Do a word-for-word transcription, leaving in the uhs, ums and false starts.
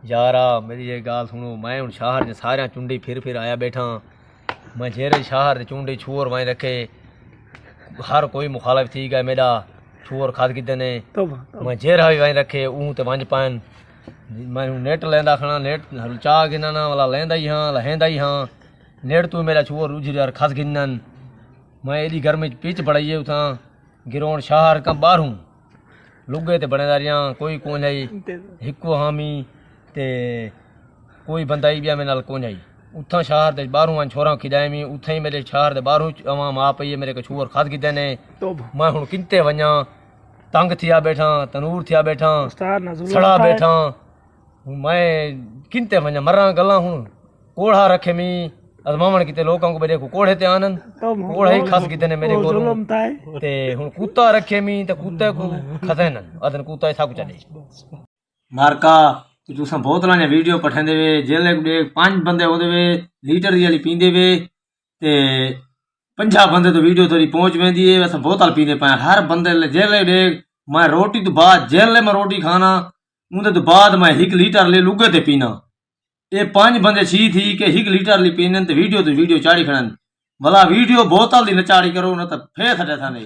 یارا، میری یہ گال سنو، میں ہن شہر دے سارے چنڈی پھر پھر آیا بیٹھا۔ میں جیرے شہر دے چنڈی چھوہر وائیں رکھے، ہر کوئی مخالف تھی گئے میرا، چھوہر کھد کیتے نے۔ میں جیرا بھی وائیں رکھے اوں تے ونج پائن۔ میں ہن نیٹ لیندا کھڑا، نیٹ چا گھننا نا والا لیندا ہی ہاں، لہیندا ہی ہاں۔ نیٹ تو میرا چھوہر روجھی یار کھد گھنن۔ میں ایڈی گرمی چ پچ بڑائیے اتھاں۔ گراؤنڈ شہر کاں ٻاہروں لڳے تے بݨیندا ریہاں، کوئی کونہی، ہکو ہامی تے کوئی بندہ ہی ٻیا میرے نال کونہی۔ اتھاں شہر دے ٻاہروں آن چھوہراں کھݙائیں وی، اتھاں ہی میرے شہر دے ٻاہروں عوام آ پئی ہے، میرے کوں چھوہر کھد گھدے نے۔ میں ہݨ کنتے ونڄاں؟ تنگ تھیا ٻیٹھاں، تنور تھیا ٻیٹھاں، سڑا ٻیٹھاں۔ ہݨ میں کنتے ونڄاں؟ مراں گلاں ہݨ۔ کوڑھا رکھے می ازماوݨ کیتے لوکاں کوں، بھئی ݙیکھو کوڑھے تے آنن، کوڑھا ہی کھس کیتے نے میݙے کولوں۔ تے ہݨ کتا رکھے می تے کتے کوں کھسینن، آدھن کتا ہی ساکوں چا ݙے۔ مارکا، تے تساں بوتلاں دیاں ویڈیو پٹھیندے وے، جیلے کوں ݙیکھ پنج بندے ہوندے وے، لیٹر دی والی پیندے وے، تے پنجاہ بندے تو ویڈیو تیݙی پہنچ ویندی ہے، اساں بوتل پیندے پئے ہر بندے لے، جیلے ݙیکھ میں روٹی تو بعد، جیلے میں روٹی کھانا، اوندے تو بعد میں ہک لیٹر لے لڳے تے پینا۔ اے پنج بندے چھی تھی کہ ہک لیٹر لی پینن تے ویڈیو تے ویڈیو چاڑھی کھڑن۔ بھلا ویڈیو بوتل دی نہ چاڑھی کرو، نہ تاں پھیر سٹے تھانے۔